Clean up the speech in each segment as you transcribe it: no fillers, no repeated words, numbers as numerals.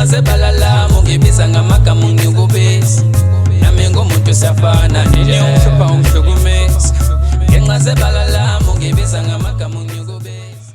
zebala lami ungibiza ngamagama unginyukubeza. Nami ngumuntu, siyafana nje, ungihlupha, ungihlukumeza ngenxa zebala lami, ungibiza ngamagama unginyukubeza.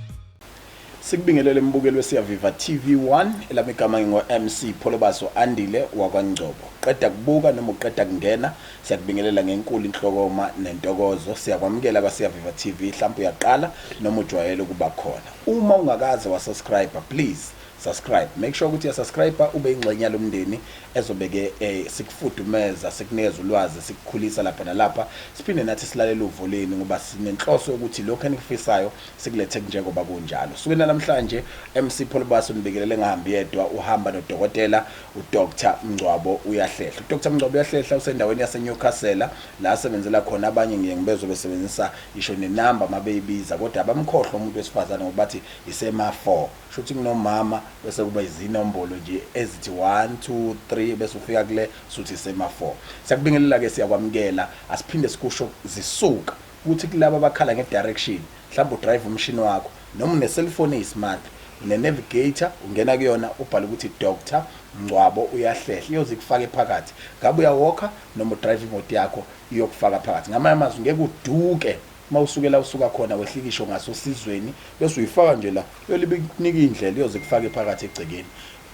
Sikubingelele, mbukeli weSiyaviva TV1. Elami igama ngingo-MC Pholobaso Andile wakwaNgcobo. Qeda kubuka noma uqeda kungena, siyakubingelela ngenkulu inhlokoma nentokozo. Siyakwamukela kwaSiyaviva TV. Mhlawumbe uyaqala noma ujwayele ukuba khona. Uma ungakaze wasubscribe, please subscribe. Make sure ukuthi uyasubscribe, ube ingxenye yalomndeni ezobeke sikufudumeza, sikunikeza ulwazi, sikukhulisa lapha nalapha. Siphinde nathi silalele uvo lenu ngoba sinenhloso yokuthi lokho enikufisayo sikulethe njengoba kunjalo. Sukwini namhlanje, MC Pholobaso nibikelele ngahambi yedwa, uhamba nodokotela uDr Mngcwabo Uyahlehla. UDr Mngcwabo Uyahlehla usendaweni yaseNewcastle la asebenzela khona. Abanye ngiye ngibezwe besebenzisa isho nenamba mabeyibiza, kodwa abamkhohlwa umuntu wesifazane ngoba bathi isema 4, shuthi kunomama, bese kuba izinombolo nje ezithi 1 2 3, bese ufika kule suthi isema 4. Siyakubingelela ke, siyakwamukela. Asiphinde sikusho zisuka ukuthi kulabo abakhala nge-direction, mhlawumbe udrive umshini wakho noma une-cellphone eyi-smart, une-navigator, ungena kuyona, ubhale ukuthi Dr Mngcwabo Uyahlehla, iyoze ikufake phakathi. Ngabe uyawalka noma udrive imoto yakho, iyokufaka phakathi. Ngamanye amazwi, ngeke uduke uma usukela usuka khona, wehlikisho ngasosizweni, bese uyifaka nje la, yolibe ikunika indlela, iyoze ikufake phakathi egcekeni.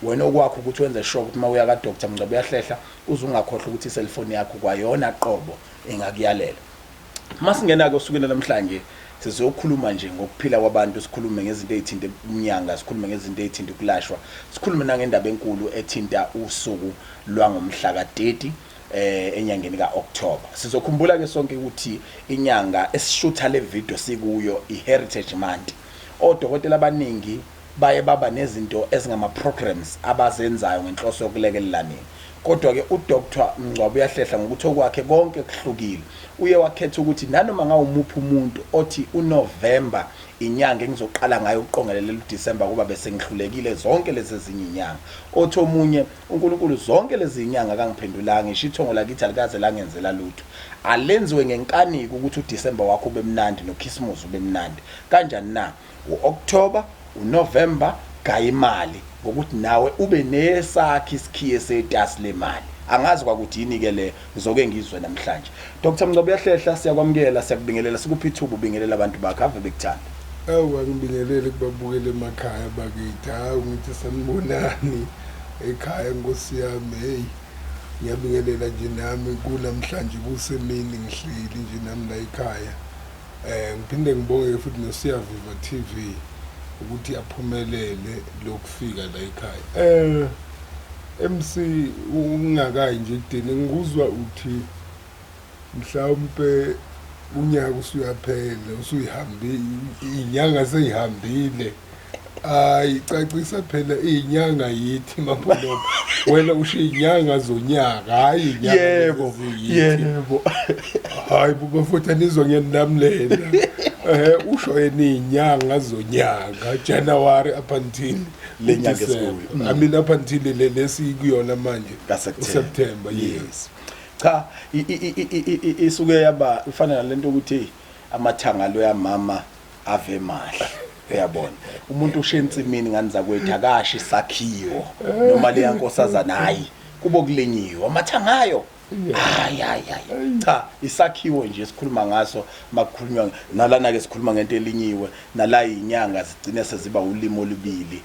Wena okwakho ukuthi wenze sure ukuthi uma uya ka-Dr Mngcwabo Uyahlehla, uze ungakhohlwa ukuthi iselfoni yakho kwayona qobo ingakuyalela. Masingena-ke osukwini namhlanje, sizokhuluma nje ngokuphila kwabantu, sikhulume ngezinto ey'thinta umnyanga, sikhulume ngezinto ey'thinta ukulashwa, sikhulume nangendaba enkulu ethinta usuku lwangomhla ka-30 enyangeni kaOctober. Sizokhumbula ke sonke ukuthi inyanga esishutha le video sikuyo iHeritage Month. Odokotela abaningi baye baba nezinto ezingama programs abazenzayo ngenhloso yokulekelela nini. Kodwa ke uDr Mngcwabo Uyahlehla, ngokuthi okwakhe konke kuhlukile, uye wakhetha ukuthi nanoma ngawumuphi umuntu othi uNovember inyanga engizoqala ngayo ukuqongelela uDecember, kuba bese ngihlulekile zonke lezi ezinye inyanga. Othi omunye, uNkulunkulu zonke lezi inyanga akangiphendulanga, ngisho ithongo lakithi alikaze langenzela lutho. Alenziwe ngenkaniko ukuthi uDecember wakho ube mnandi noKhisimusi ube mnandi. Kanjani na? U-October, uNovember, gaya imali ngokuthi nawe ube nesakhe isikhiye setasi lemali. Angazi kwakuthi yini ke le, ngizoke ngizwe namhlanje. Dr Mngcwabo Uyahlehla, siyakwamukela, siyakubingelela, sikuphi ithuba ubingelela abantu bakho, ave bekuthanda. Awu, angibingelele kubabukela emakhaya bakithi. Hawu, ngithi sanibonani ekhaya, nkosi yami. Hey, ngiyabingelela nje nami kunamhlanje kusemini, ngihleli nje nami la ekhaya. Ngiphinde ngibonge futhi noSiyaviva TV ukuthi aphumelele lokufika la ekhaya. MC, ungakayi nje ekudeni, ngikuzwa uthi mhlawumpe unyaka usuyaphela, usuyihambile inyanga, seyihambile. Hayi, cacisa phela, inyanga yithi Mapholoba. Wena usho inyanga zonyaka, hayi inyanga lezi eziyithi. Yebo. Hayi buba, futhi anizwa ngiyanamlela. Usho yena inyanga zonyaka, January up until Le nyanga December. esikuyo. I mean, up until le lesikuyona manje. KaSeptember. September, yes. Cha, isuke yaba ifana nalento ukuthi amathanga lo yamama ave mahle. Uyabona, umuntu ushe ensimini, ngani zakwethu, akashi isakhiwo noma leya nkosazana, hayi, kubo kulinyiwe amathangayo. Hayi, hayi, hayi, cha, isakhiwo nje esikhuluma ngaso makukhulunywa nalana ke, sikhuluma ngento elinyiwe nala inyanga zigcine seziba ulimi olubili,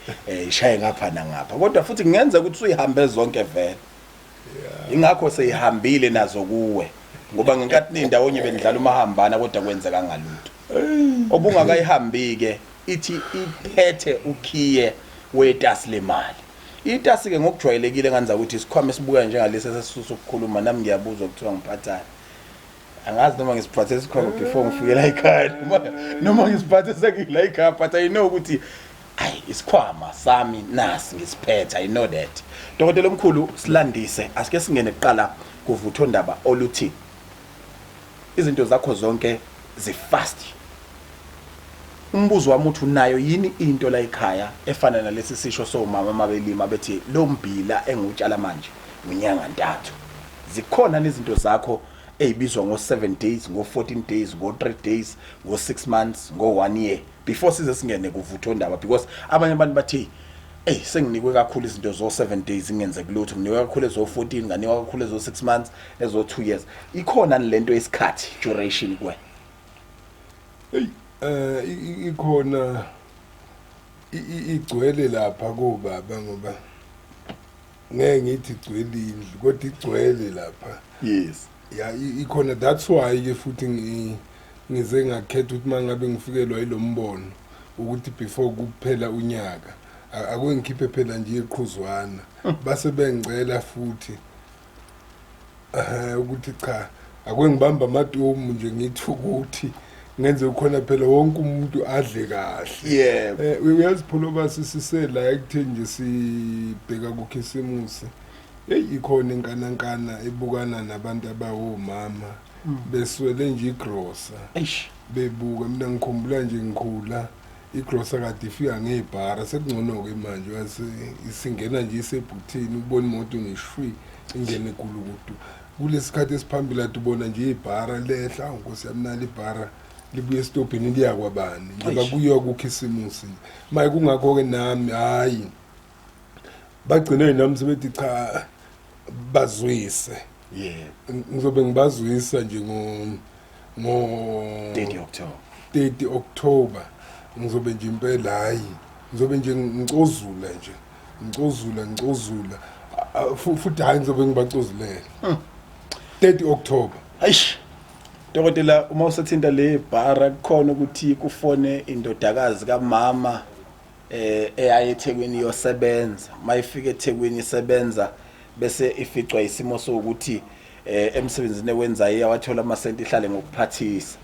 ishaye ngapha nangapha, kodwa futhi kungenza ukuthi uyihambe zonke vele, ingakho seyihambile nazo kuwe, ngoba ngenkathi nindawonye benidlala umahambana, kodwa kwenzeka ngalutho obungakayihambi ke. Ithi iphethe ukhiye wetasi lemali. Itasi ke ngokujwayelekile, nganza ukuthi isikhwama esibuka njengalesi esesisusa ukukhuluma nami, ngiyabuzwa kuthiwa ngiphathani. Angazi noma ngisiphathe isikhwama before ngifike la ekhaya noma ngisiphathe sengila ekhaya, but I know ukuthi ayi, isikhwama sami nasi ngisiphethe. I know that. Dokotela omkhulu, silandise, asike singene kuqala kuvuthondaba oluthi izinto zakho zonke zifast. Umbuzo wami uthi, unayo yini into la ekhaya efana nalesi sisho somama mabelima bethi lo mbila engiwutshala manje unyanga ntathu? Zikhona nezinto zakho eyibizwa ngo-7 days, ngo-14 days, ngo-3 days, ngo-6 months, ngo-1 year, before size singene kuvuthondaba? Because abanye abantu bathi Ey, senginikwe kakhulu izinto zo 7 days ngingenzeki lutho, nginikwe kakhulu ezo 14, nganikwa kakhulu ezo 6 months, ezo 2 years. Ikhona lento yesikhathi, duration kuwena? Hey, ikhona, igcwele lapha kobaba, ngoba ngeke ngithi igcwele indlu, kodwa igcwele lapha. Ya, ikhona. That's why ke futhi ngize ngakhetha ukuthi mangabe ngifikelwa yilombono ukuthi before kuphela unyaka ake ngikhiphe phela nje iqhuzwana, base bengicela futhi ukuthi cha, ake ngibamba amatomu nje, ngithi ukuthi ngenze khona phela wonke umuntu adle kahle. Uyazi Pholoba, sisisela ekutheni nje sibheka kukhisimusi, hey, ikhona inkanankana ebukana nabantu abawomama beswele nje igrosa. Eish. Bebuka mina, ngikhumbula nje ngikhula, igrosa kade ifika ngebhara. Sekungcono-ke manje, wase isingena nje isebhuthini, ubona imoto ngeshwi ingene egulukudu. Kulesi khathi esiphambili ade ubona nje ibhara lehla, awu nkosi yami, nali ibhara libuye esitobhini liya kwabani, njengoba Eish. kuyiwa kukhisimusi nje. Maye kungakho-ke nami, hhayi, bagcine nami sebethi cha, bazwise. Ngizobe ngibazwisa nje ngo 30 October. 30 October ngizobe nje impela, hayi, ngizobe nje ngicozula nje, ngicozula, ngicozula. Futhi hayi, ngizobe ngibacozulela 30 October. Eish. Dokotela, uma usathinta le bhara, kukhona ukuthi kufone indodakazi kamama eyaye eThekwini iyosebenza. Mayifika eThekwini isebenza, bese ificwa isimo sokuthi emsebenzini ewenzayo iyawathola amasenti, ihlale ngokuphathisa,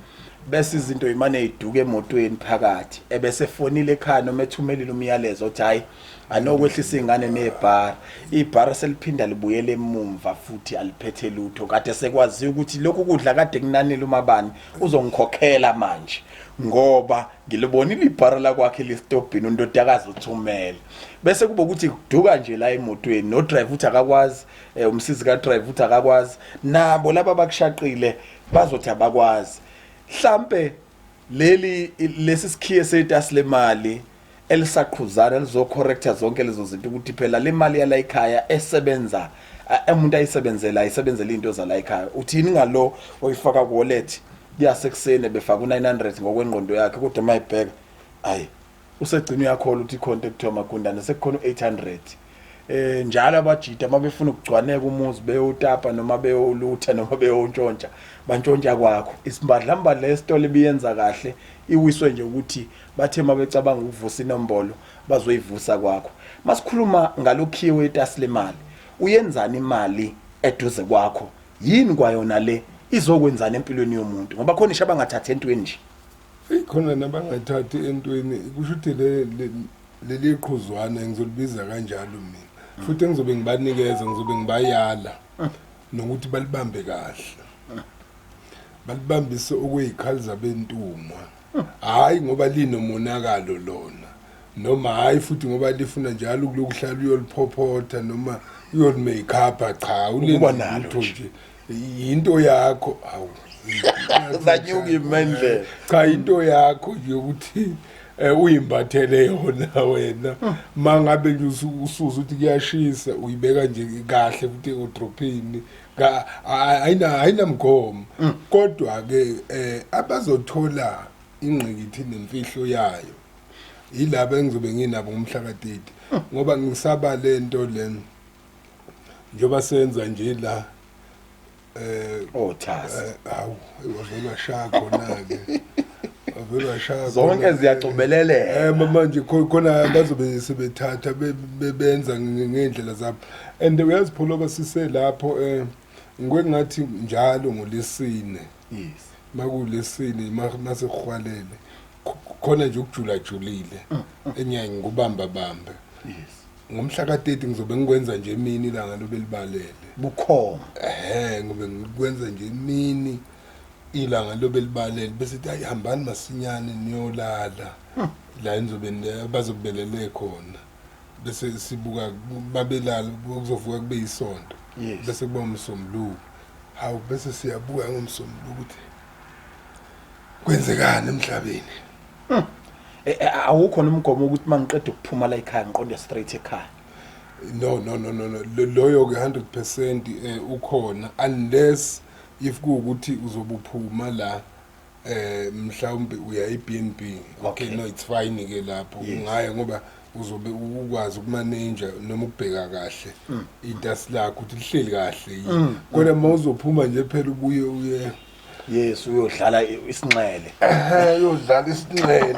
bese izinto imane iduke emotweni phakathi, ebese fonile ekhaya noma ethumelile umyalezo othi hayi, anokwehlisa ingane nebhara. Ibhara seliphinda libuyele emumva futhi aliphethe lutho. Kade sekwaziwa ukuthi lokhu kudla kade kunanile, umabani uzongikhokhela manje ngoba ngilibonile ibhara lakwakhe lisitobhini, undodakazi uthumele. Bese kuba ukuthi kuduka nje la emotweni, no driver uthi akakwazi, umsizi ka driver uthi akakwazi, nabo laba bakushaqile bazothi abakwazi. Mhlambe leli lesi sikhiye setasi lemali elisaqhuzana lizocorrecta zonke lezo zinto, ukuthi phela le mali yala ekhaya esebenza, umuntu ayisebenzela, ayisebenzela into zala ekhaya. Uthini ngalo oyifaka ku wallet yasekuseni, befaka u900 ngokwengqondo yakhe, kodwa mayibheka ayi, usegcina uyakhola ukuthi ikhonto ekuthiwa magundane sekukhona u800 njalo? Abajida mabefuna ukugcwaneka umuzi, beyotapa noma beyolutha noma beyontshontsha, bantshontsha kwakho. Isimbadlambadla esitolo ibiyenza kahle iwiswe nje ukuthi bathe mabecabanga ukuvusa inombolo bazoyivusa kwakho. Masikhuluma ngalokhiwe wetasi lemali, uyenzani imali eduze kwakho? Yini kwayona le izokwenzani empilweni yomuntu? Ngoba khona isho abangathathi entweni nje. Khona nabangathathi entweni. Kusho ukuthi leli qhuzwana ngizolibiza kanjalo mina, futhi engizobe ngibanikeza, ngizobe ngibayala nokuthi balibambe kahle, balibambise okuyikhali zabentumwa. Hayi ngoba linomonakalo lona, noma hayi futhi ngoba lifuna njalo kulokuhlala uyoliphophotha noma uyoli-make-up. Cha, Ukuba nalo lutho nje. Nje into yakho, awu. Zanyuka imendlela. Cha, into yakho nje ukuthi uyimbathele yona wena. Mangabe nje usuza ukuthi kuyashisa, uyibeka nje kahle futhi edropini, ayinamgomo. Kodwa ke abazothola ingqikithi nemfihlo yayo yilaba engizobe nginabo ngomhla ka-30, ngoba ngisaba lento le njengoba senza nje la Oh, thasi. Hawu, wavele washaya khona-ke, wavele washaya Zonke khona. ziyacobeleleka. Manje khona bazobe sebethatha benza ngey'ndlela zabo. And uyazi Pholoba, siselapho, ngike ngathi njalo ngolesine, makulesine masekuhwalele, khona nje ukujulajulile engiyaye ngikubamba bambe. Ngomhla ka-30 ngizobe ngikwenza nje emini, ilanga lobe libalele. Bukhoma. Ehhe, ngobe ngikwenza nje emini, ilanga lobe libalele, bese ithi hayi, hambani masinyane niyolala la enizobe bazobelele khona, bese sibuka babelala, kuzovuka kube yisonto. Bese kuba umsombuluko, hawu, bese siyabuka ngomsombuluko ukuthi kwenzekani emhlabeni. Awukho nomgomo ukuthi mangiqeda ukuphuma la ekhaya ngiqonde straight ekhaya? No, no, no, no, no. Loyo ke 100% ukhona, unless if kuwukuthi uzobuphuma la, mhlawumbe uya e-BNB, okay. No, it's fine ke lapho. Ungaya ngoba uzobe ukwazi ukumanage noma ukubheka kahle itasi lakho ukuthi lihleli kahle yini, kodwa uma uzophuma nje phela ubuye uye Yes, uyodlala isinxele. Uyodlala isinxele,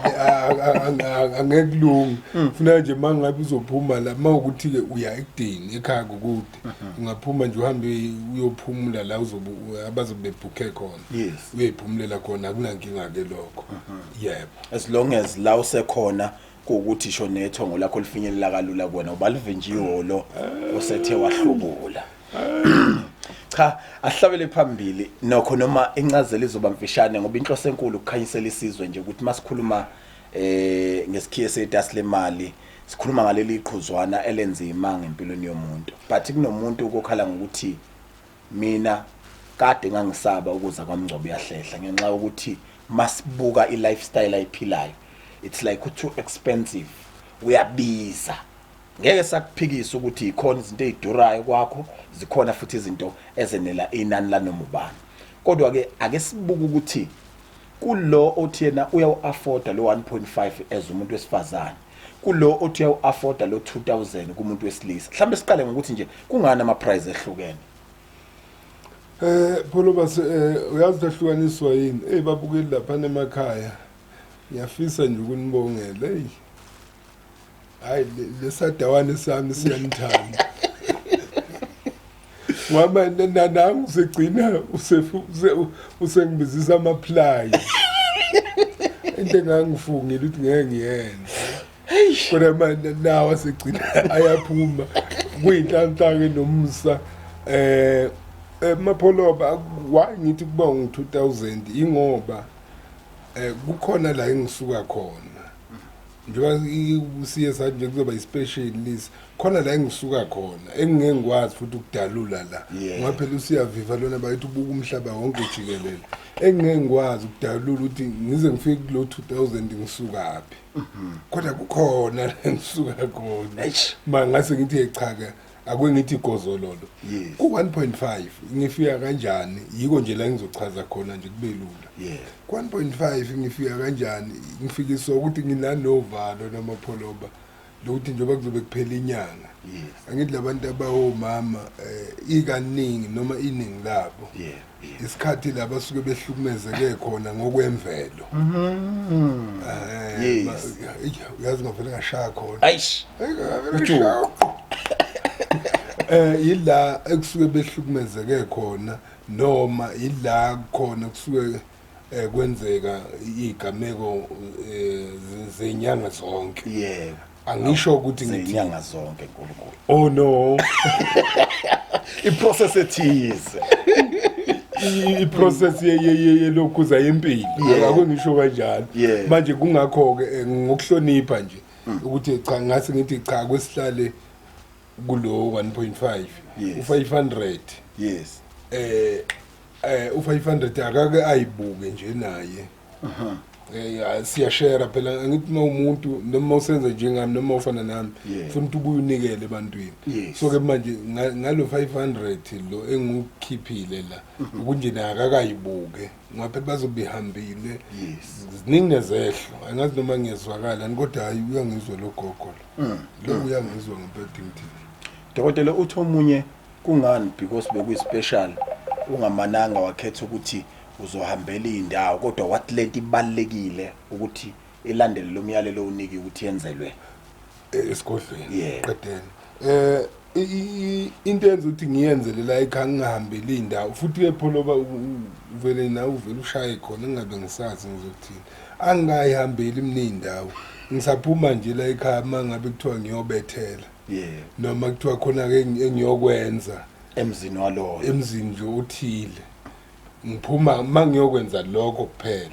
angeke kulunge. Funeka nje uma ngabe uzophuma la, uma ukuthi-ke uya ekudeni, ekhaya kukude, ungaphuma nje uhambe uyophumula la uzobe abazobe bebhukhe khona. Uyoyiphumulela khona, akunankinga-ke lokho, yebo. As long as la usekhona kuwukuthi sho nethongo lakho lifinyelela kalula kuwena, ubalivinjiwe lo osethe wahlubula. Cha, asihlabele phambili nokho, noma incazelo izoba mfishane, ngoba inhloso enkulu ukukhanyisela isizwe nje ukuthi masikhuluma ngesikhiye setasi lemali, sikhuluma ngaleli qhuzwana elenza imanga empilweni yomuntu. But kunomuntu okhala ngokuthi mina kade ngangisaba ukuza kwaMngcobo uyahlehla ngenxa yokuthi masibuka i-lifestyle ayiphilayo, it's like too expensive, uyabiza. Ngeke sakuphikisa ukuthi ikhona izinto ezidurayo kwakho, zikhona futhi izinto ezenela inani lanoma ubani, kodwa ke ake sibuke ukuthi kulo othi yena uyawu-afforda lo 1.5 as umuntu wesifazane, kulo othi uyawu-afforda lo 2000 kumuntu wesilisa. Mhlawumbe siqale ngokuthi nje kungani ama-price ehlukene? Pholo base, uyazi lahlukaniswa yini? Hey babukeli lapha emakhaya. Ngiyafisa nje ukunibongela. Hey. Hayi, lesadawane sami siyanithanda. Ngoba nangu usegcina usengibizisa ama-plies. Into engangifungile ukuthi ngeke ngiyenze. Kodwa manje nawo asegcina ayaphuma kuyinhlanhla-ke nomusa. Mapholoba, why ngithi kuba ngu-2000? Ingoba kukhona la engisuka khona, njengoba siye sathi nje kuzoba i-special list, khona la engisuka khona engingeke ngikwazi futhi ukudalula la, ngoba phela usiyaviva lona bayithi ubuka umhlaba wonke jikelele, engingeke ngikwazi ukudalula ukuthi ngize ngifike kulo 2000 ngisukaphi, kodwa kukhona la engisuka khona. Ma ngase ngithi cha ke, ake ngithi gozololo ku 1.5 ngifika kanjani? Yiko nje la ngizochaza khona nje kube lula. Ku 1.5 ngifika kanjani? Ngifikiswa ukuthi nginanovalo namapholoba lokuthi njengoba kuzobe kuphela inyanga, angithi labantu abawomama ikaningi noma iningi labo isikhathi la basuke behlukumezeke khona ngokwemvelo. Uyazi ngavele ngashaya khona. Aish. Hey, ngavele ngashaya. Yila ekusuke behlukumezeke khona noma yila khona kusuke kwenzeka igameko zenyanga zonke. Angisho ukuthi ngithi zenyanga zonke, Nkulunkulu. Oh no. I-process ethize. I-process yelokhuza yempilo. Ake ngisho kanjalo. Manje kungakho ke ngokuhlonipha nje ukuthi cha, ngase ngithi cha, kwesihlale kulo 1.5. U500. U500 akake ayibuke nje naye. Siyashare phela, angithi uma umuntu noma usenza njengami noma ufana nami, funa ukuthi ubuye unikele ebantwini. So ke manje ngalo 500 lo engukhiphile la, ukunje naye akakayibuke ngoba phela bazobe behambile. Ziningi nezehlo, angazi noma ngiyezwakala, kodwa hayi, uyangizwa lo gogo lo, lo uyangizwa ngempela ngithini. Dokotela, uthi omunye kungani, because bekuyi-special, ungamananga wakhetha ukuthi uzohambela iy'ndawo, kodwa wathi lento ibalulekile ukuthi ilandele lo myalelo owunikiwe ukuthi yenzelwe Esigodlweni. Qedene into yenza ukuthi ngiyenzele la ekhaya, ngingahambeli iy'ndawo futhi ke pholoba, uvele nawe uvele ushaye khona ngingabe ngisazi ngizothini. Angingayihambeli mina iy'ndawo, ngisaphuma nje la ekhaya uma ngabe kuthiwa ngiyobethela noma kuthiwa khona-ke engiyokwenza emzini waloyo, emzini nje othile. Ngiphuma uma ngiyokwenza lokho kuphela,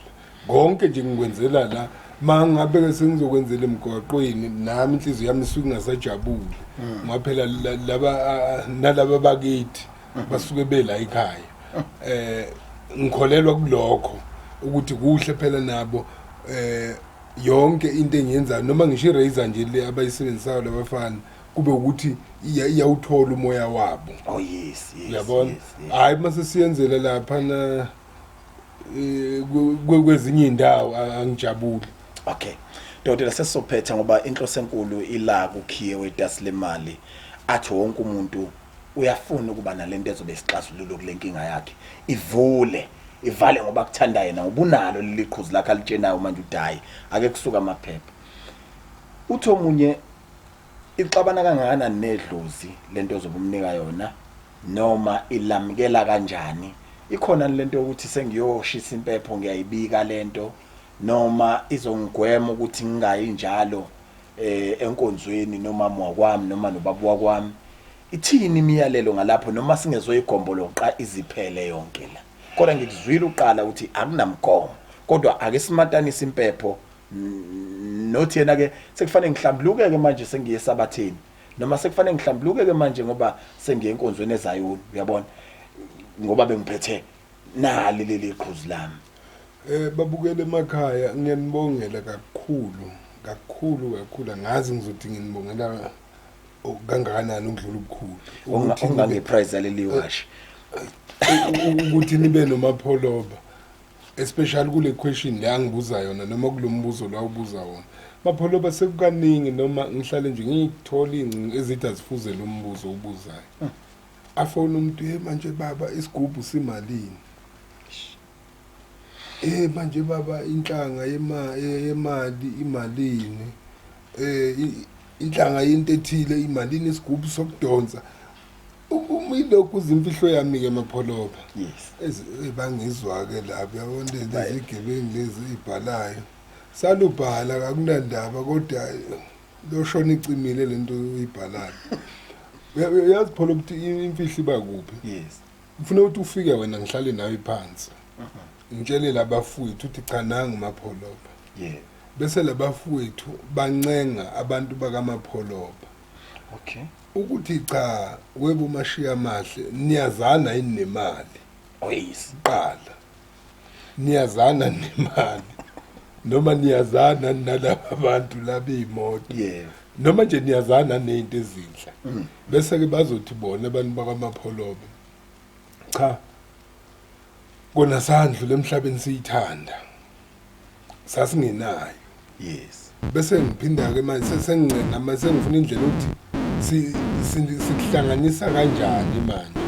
konke nje ngikwenzela la. Ma ngabe-ke sengizokwenzela emgwaqweni, nami inhliziyo yami isuke ingasajabule, ngoba phela laba nalaba bakithi basuke bela ekhaya. Ngikholelwa kulokho ukuthi kuhle phela nabo. Yonke into engiyenzayo, noma ngisho i-razor nje le abayisebenzisayo labafana, kube ukuthi iyawuthola umoya wabo. Oh yes, yes. Uyabona? Yes. Hayi, mase siyenzela lapha na kwezinye indawo, angijabuli. Okay. Dokotela, sesizophetha ngoba inhloso enkulu ila kukhiye wetasi lemali, athi wonke umuntu uyafuna ukuba nalento ezobe isixazululo kule nkinga yakhe, ivule ivale ngoba kuthanda yena, ngoba unalo leli qhuzu lakhe alitshenayo manje udayi ake kusuka amaphepha. Uthi omunye, ixabana kangakanani nedlozi lento ozobe umnika yona, noma ilamukela kanjani? Ikhona lento yokuthi sengiyoshisa impepho, ngiyayibika lento, noma izongigwema ukuthi ngingayi njalo enkonzweni nomama wakwami noma nobaba wakwami? Ithini imiyalelo ngalapho, noma singezoyigomboloqa iziphele yonke la? Kodwa ngikuzwile uqala ukuthi akunamgomo, kodwa ake simatanise impepho nothi yena ke sekufanele ngihlambuluke-ke manje sengiye esabatheni, noma sekufanele ngihlambuluke-ke manje ngoba sengiye enkonzweni eZayoni, uyabona, ngoba bengiphethe nali leli qhuzu lami. Babukele emakhaya, ngiyanibongela kakhulu kakhulu kakhulu. Angazi ngizothi nginibongela kangakanani ukudlula ubukhulu. Ukuthi nibe- Ongange-price yaleli washi. Ukuthi nibe noMapholoba, especially kule question le angibuza yona, noma kulo mbuzo lo awubuza wona, Mapholoba. Sekukaningi noma ngihlale nje ngiyithola iy'ngcingo ezithi azifuze lo mbuzo ubuzayo. Afone umuntu, "Ye manje baba, isigubhu simalini? Manje baba, inhlanga yemali imalini? Inhlanga yento ethile imalini? Isigubhu sokudonsa?" Uma ilokhu uzimfihlo yami-ke, Mapholoba. Bangizwa-ke lapho, yabona, lezi gebengu lezi ey'bhalayo, salubhala kakunandaba, kodwa loshona icimile lento oyibhalayo. Uyazi Pholo ukuthi imfihlo iba kuphi? Yes. Ngifuna ukuthi ufike wena, ngihlale nawe phansi, ngitshele labafowethu ukuthi cha, nangu Mapholoba, bese labafowethu bancenga abantu bakaMapholoba ukuthi cha, webo mashiya amahle, niyazana yini nemali? Oh yes. Qala, niyazana nemali, noma niyazana nalaba bantu labeyimoto, noma nje niyazana nezinto ezinhle? Bese ke bazothi bona abantu bakwaMapholoba, cha, kona sandlula emhlabeni siyithanda, sasingenayo. Bese ngiphinda ke manje sesengingcena manje, sengifuna indlela ukuthi sikuhlanganisa kanjani manje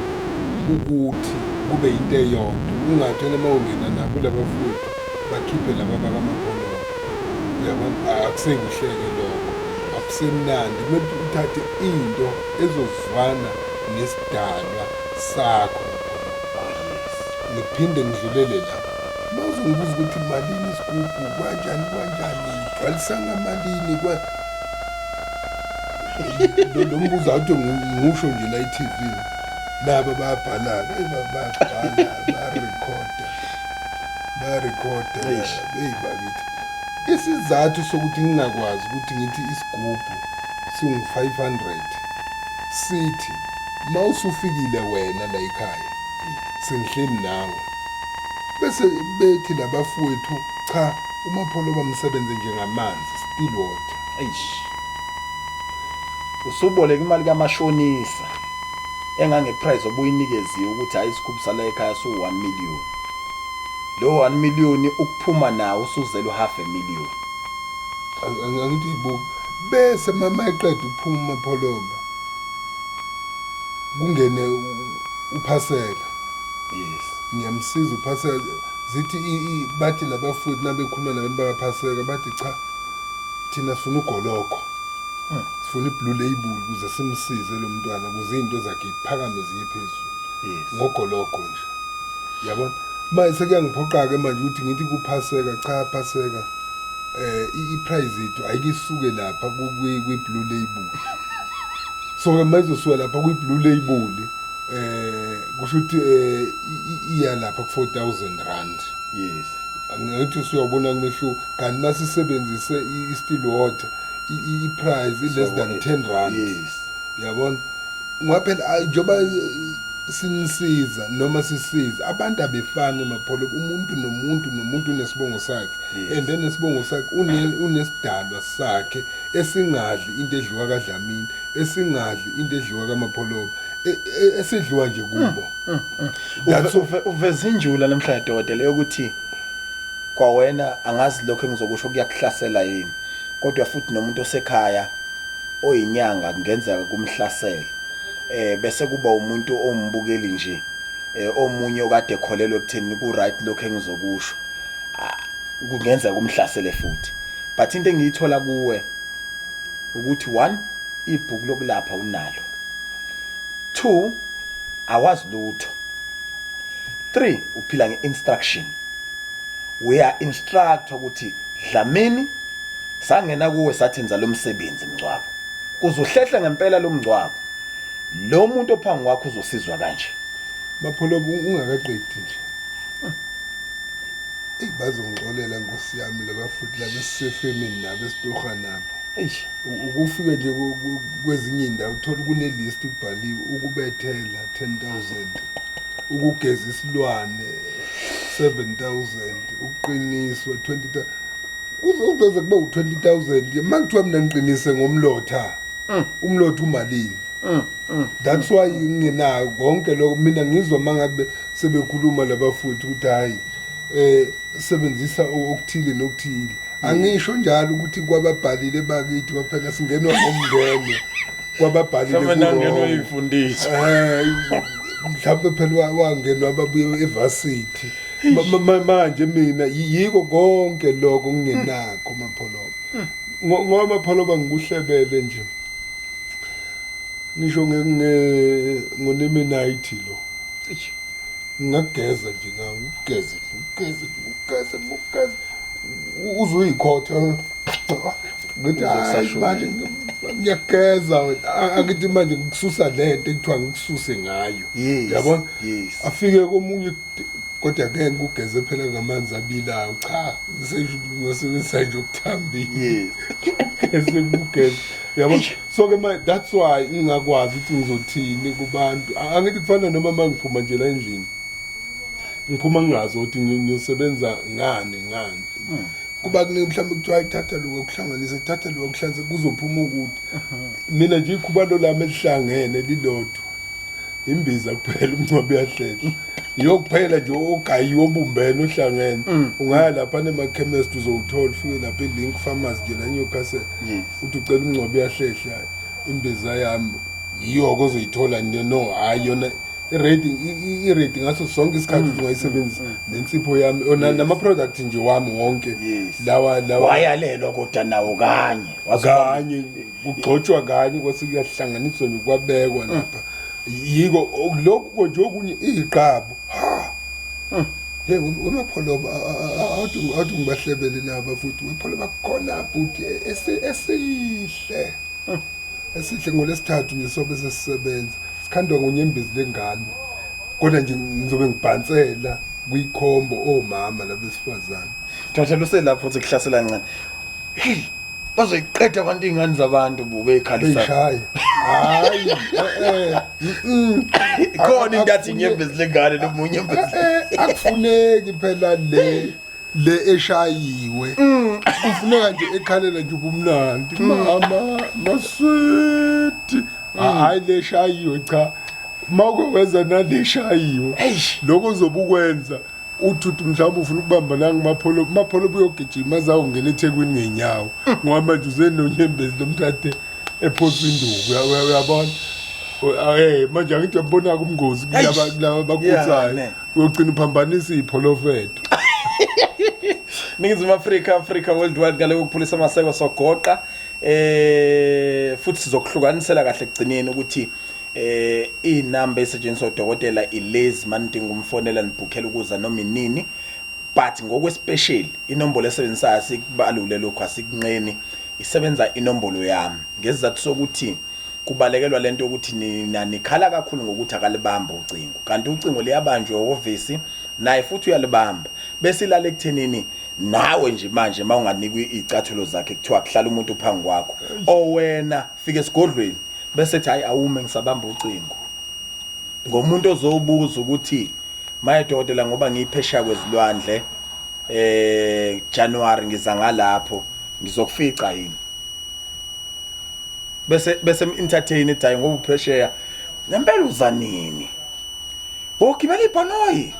ukuthi kube into eyodwa, ungathi wena uma ungena nabo laba futhi bakhiphe laba bakamapholoba. Uyabona, akusekuhleke lokho, akusemnandi. Kumele ukuthi uthathe into ezozwana nesidalwa sakho. Oh yes. Ngiphinde ngidlulele la, uma uzongibuza ukuthi malini isigubhu, kanjani kanjani, gcwalisa ngamalini, kwa lo mbuzo awuthi ngusho nje la i-TV, nabo bayabhala-ke, eyi, bayabhala, bayarekhoda, bayarekhoda. Eish. Eyi bakithi, isizathu sokuthi ngingakwazi ukuthi ngithi isigubhu singu-500, sithi uma usufikile wena la ekhaya, sengihleli nawe, bese bethi labafowethu, cha, uMapholo bamsebenze njengamanzi, still water. Eish. Usuboleka imali kamashonisa engange-price obuyinikeziwe ukuthi hayi, isigubhu sala ekhaya su-1 million. Lo 1 million ukuphuma nawo usuzela u-half a million. Angithi ibuka, bese mama eqeda ukuphuma uMapholoba, kungene uphasela. Ngiyamsiza uphasela. Zithi bathi labafowethu nabekhuluma nabantu bakaphaseka, bathi cha, thina sifuna ugoloko, sifuna i-blue label ukuze simsize lo mntwana, ukuze iy'nto zakhe iphakame ziye phezulu. Ngogoloko nje, yabona. Manje sekuyangiphoqa-ke manje ukuthi ngithi kuphaseka, cha, phaseka, i-price yethu ayike isuke lapha kwi-blue label. So-ke uma izosuka lapha kwi-blue label, kusho ukuthi iya lapha ku-4000 rand. Angithi usuyawubona kumehluko? Kanti masisebenzise i-still water, i-price i-less than 10 rand. Yabona, ngoba phela njengoba Sinisiza noma sisiza abantu abefani mapholo, umuntu nomuntu nomuntu unesibongo sakhe. And then isibongo sakhe unesidalwa sakhe esingadli into edliwa kaDlamini, esingadli into edliwa kaMapholoba, esidliwa nje kubo. That's Uveza injula namhlanje, dokotela, yokuthi kwawena angazi lokho engizokusho kuyakuhlasela yini, kodwa futhi nomuntu osekhaya oyinyanga kungenzeka kumhlasele, bese kuba umuntu ombukeli nje, omunye okade ekholelwa ekutheni ku right lokho engizokusho, kungenzeka kumhlasele futhi. But into engiyithola kuwe ukuthi, one, ibhuku lokulapha unalo, two, awazi lutho, three, uphila nge-instruction. We are instruct ukuthi Dlamini sangena kuwe sathi enza lo msebenzi mngcwabo, kuzohlehle ngempela lo mngcwabo, lo muntu ophambi kwakho uzosizwa kanje. Mapholoba, ungakaqedi nje, eyi, bazongixolela nkosi yami laba futhi laba esisefemini nabo esitoha nabo. Eish. Ukufika nje kwezinye iy'ndawo uthola kune-list kubhaliwe: ukubethela 10 000, ukugeza isilwane 7000, ukuqiniswa 20 000, kuzoze kube u-20 000. Uma kuthiwa mina ngiqinise ngomlotha, umlotha umalini? That's why ngingenayo konke lokho. Mina ngizwa uma ngabe sebekhuluma laba futhi ukuthi hhayi, sebenzisa okuthile nokuthile. Angisho njalo ukuthi kwababhalile bakithi kwaphela, singenwa ngomngeno kwababhalile. Mhlawumbe nangenwe ku-wrong. Iy'fundiso. Mhlawumbe phela wangenwa ababuye e-varsity. Manje mina yiko konke lokho ngingenakho, Mapholoba, ngoba Mapholoba ngikuhlebele nje, ngisho ngonemenite lo. Eish. Ngingakugeza nje ngawo, ngikugeze, ngikugeze, ngikugeze, ngikugeze, uzuyikhotha, ngithi hayi. Uzokusashula. Manje ngiyakugeza wena. Angithi manje ngikususa lento ekuthiwa ngikususe ngayo. Yabona? Yes. Afike komunye, kodwa ngeke ngikugeze phela ngamanzi abilayo, cha, ngisesho ukuthi ngasebenzisa nje okuthambile. Geze, ngikugeze, yabo. So ke manje that's why ngingakwazi ukuthi ngizothini kubantu. Angithi kufana noma uma ngiphuma nje la endlini, ngiphuma ngingazi ukuthi ngiyosebenza ngani ngani. Kuba kuningi, mhlawumbe kuthiwa ayithatha lokho kuhlanganise, thatha lokho kuhlanganise, kuzophuma ukuthi mina nje ikhubalo lami elihlangene lilodwa, imbiza kuphela, umncwabi uyahlehla, yiyo kuphela nje ogayiwe obumbene ohlangene. Ungaya lapha nema-chemist uzowuthola, ufike lapha e-Link Pharmacy nje la eNewcastle, uthi ucela umncwabi uyahlehla, imbiza yami, yiyo-ke ozoyithola nje. No, hhayi, yona i-ready, i-ready ngaso sonke isikhathi ukuthi ungayisebenzisa, nensipho yami nama-product nje wami wonke. Lawa Wayalelwa kodwa nawo kanye. Kanye kugxotshwa kanye, kwase kuyahlanganiswa nje, kwabekwa lapha. Yiko lokhu nje, okunye iyiqabo ha. Hey, wemapholoba, awuthi ngibahlebele naba futhi, wepholoba, khona bhuti esihle esihle ngolesithathu nje sobe sesisebenza, sikhandwa ngonyembezi lengane, kodwa nje ngizobe ngibhansela kwikhombo omama labesifazane. Thatha luselapho futhi kuhlasela kancane. Hey, bazoyiqeda abantu iy'ngane zabantu bu beyikhalisa. Beyishaya, hayi, eh. Khona into athi inyembezi lengane noma unyembezi. Akufuneki phela le eshayiwe, kufuneka nje ekhalela nje ubumnandi, mama maswiti, hayi le eshayiwe, cha. Mawukwenza nale eshayiwe, Eish. lokho uzobe ukwenza uthi uthi mhlawumbe ufuna ukubamba nangumapholo, mapholo buyogijima azawungena eThekwini ngenyawo, ngoba manje uze nonyembezi lomthathe ephosa induku. Uyabona? Manje angithi uyabona-ke umngozi kulaba Eish. kulaba bakuthayo. Man. Uyogcina uphambanisa iy'pholofetho. Ningizimu Afrika, Africa worldwide, ngale kokuphulisa amaseko sogoqa futhi sizokuhlukanisela kahle ekugcineni ukuthi inamba esetshenziswa udokotela ilezi manidinga umfonela nibhukhela ukuza noma inini. But ngokwe-special inombolo esebenzisayo, sikubalule lokhu, asikunqeni, isebenza inombolo yami ngesizathu sokuthi kubalekelwa lento yokuthi nina nikhala kakhulu ngokuthi akalibamba ucingo, kanti ucingo liyabanjwa ehhovisi naye futhi uyalibamba, bese ilala ekuthenini nawe nje manje uma unganikwa iy'cathulo zakhe, kuthiwa kuhlala umuntu phambi kwakho, owena fika esigodlweni bese ethi hayi, awume, ngisabamba ucingo. Ngomuntu ozobuza ukuthi maye dokotela ngoba ngiyiphesheya kwezilwandle January ngiza ngalapho ngizokufica yini? Bese entertain ethi hayi ngoba uphesheya ngempela uza nini? Ogibela ibhanoyi.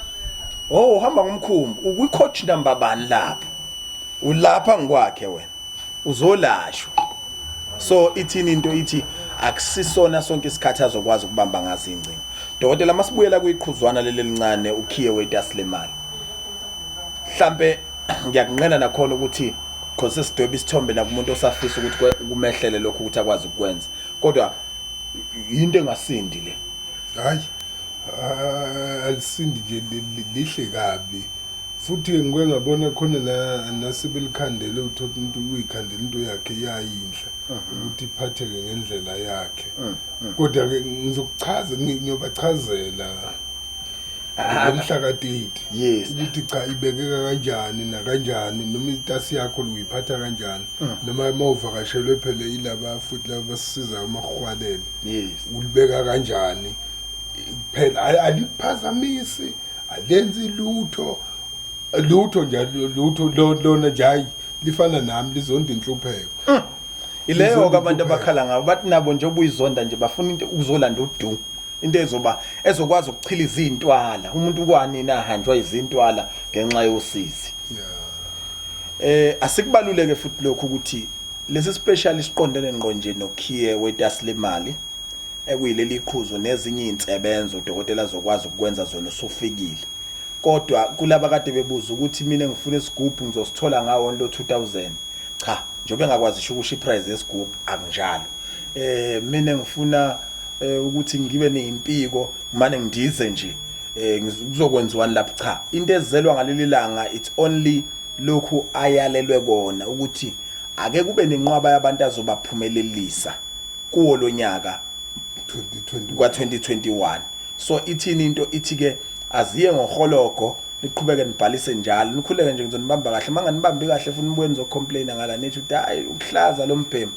Oh uhamba ngomkhumbi ukwi coach number bani lapho? Ulapha ngikwakhe wena. Uzolashwa. So ithini into ithi akusisona sonke isikhathi azokwazi ukubamba ngazo ingcingo. Dokotela masibuyela kuyiqhuzwana leli elincane ukhiye wetasi lemali. Mhlambe ngiyakunqena nakhona ukuthi because sesidweba isithombe nakumuntu osafisa ukuthi kumehlele lokho ukuthi akwazi ukukwenza. Kodwa into engasindi le. Hayi alisindi nje lihle kabi. Futhi ngike ngabona khona nasebelikhandele uthola umuntu uyikhandela into yakhe yayinhle ukuthi iphatheke ngendlela yakhe. Kodwa ke ngizokuchaza ngiyobachazela ngomhla ka-30 Yes. ukuthi cha ibekeka kanjani nakanjani noma itasi yakho uyiphatha kanjani noma uma uvakashelwe phela ilaba futhi laba basisizayo amahwalele Yes. ulibeka kanjani phela alikuphazamisi alenzi lutho lutho nje lutho lona nje hayi lifana nami lizonda inhlupheko. Ileyo Lizonda ke abantu inhlupheko. abakhala ngayo bathi nabo nje obuyizonda nje bafuna into ukuzolanda udu into ezoba ezokwazi ukuchila izintwala umuntu kwanini ahanjwa izintwala ngenxa yosizi. Asikubaluleke futhi lokhu ukuthi lesi special isiqondene ngqo nje nokhiye wetasi lemali ekuyileli iqhuzo nezinye izinsebenzo udokotela azokwazi ukwenza zona usufikile. Kodwa kulaba kade bebuza ukuthi mina ngifuna isigubhu ngizosithola ngawo lo 2000. Cha, njengoba engakwazi ukusho iprice yesigubhu akunjalo. Mina ngifuna ukuthi ngibe nezimpiko manje ngidize nje kuzokwenziwani lapho. Cha, into ezelwa ngaleli langa it's only lokhu ayalelwe kona ukuthi ake kube nenqwaba yabantu azobaphumelelisa kuwo lonyaka 2021 kwa 2021. So ithini into ithi ke aziye ngohologo niqhubeke nibhalise njalo nikhuleke nje ngizonibamba kahle manganibambi kahle futhi nibuye nizocomplain ngala nithi ukuthi hayi ukuhlaza lo mbhemu.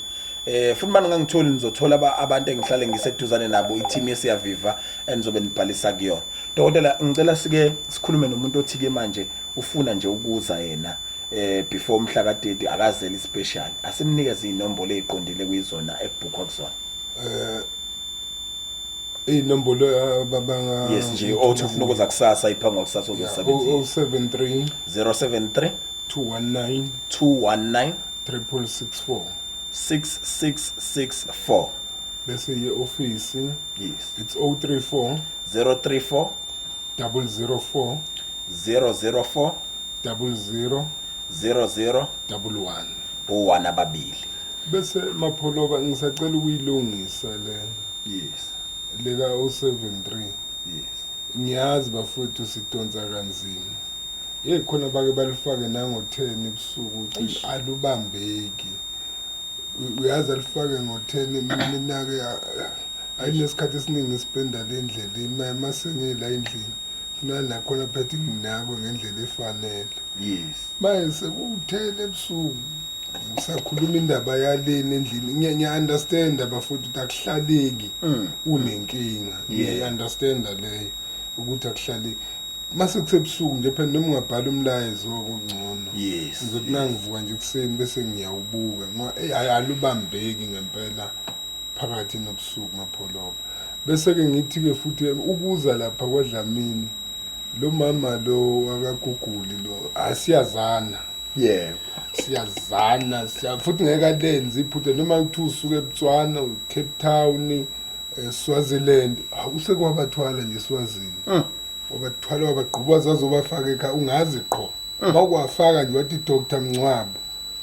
Futhi manje ngangitholi nizothola abantu engihlale ngiseduzane nabo i-team yeSiyaviva enizobe nibhalisa kuyona. Dokotela ngicela sike sikhulume nomuntu othi ke manje ufuna nje ukuza yena before umhla ka-30 akazele special asimnikeze inombolo eziqondile kuyizona ekubhukhwa kuzona. Inombolo ababanga Yes nje othi ufuna ukuza kusasa iphanga kusasa uzosebenzisa 073 073 219 219 6664 6664. Bese ye-office Yes. it's 034 034 004 004 00 00 11 1 ababili. Bese Mapholoba ngisacela ukuyilungisa le. Yes. Leka 073. Yes. Ngiyazi bafowethu sidonsa kanzima. Hey khona bake balifake nango 10 ebusuku alubambeki. Uyazi alifake ngo 10 mina ke ayinesikhathi esiningi sipenda le ndlela mase ngila endlini. Funa nakhona phethe nginakwe ngendlela efanele. Yes. Manje sekuwu-10 ebusuku ngisakhuluma indaba yaleni endlini. Ngiya understand bafowethu ukuthi akuhlaleki unenkinga. Ngiya understand leyo ukuthi akuhlaleki. Mase kusebusuku nje phela noma ungabhala umlayezo okungcono. Yes. Ngizothi nangivuka nje kuseni bese ngiyawubuka ngoba alubambeki ngempela phakathi nobusuku Mapholoba. Bese ke ngithi ke futhi ukuza lapha kwaDlamini lo mama lo akaguguli lo asiyazana. Yebo. Siyazana futhi ngeke alenze iphutha noma kuthi usuke eBotswana, Cape Town, Swaziland, usekwabathwala nje Swazini. Wabathwala wabagquba zazobafaka ekhaya ungazi qho. Mawukwafaka nje wathi Dr Mncwabo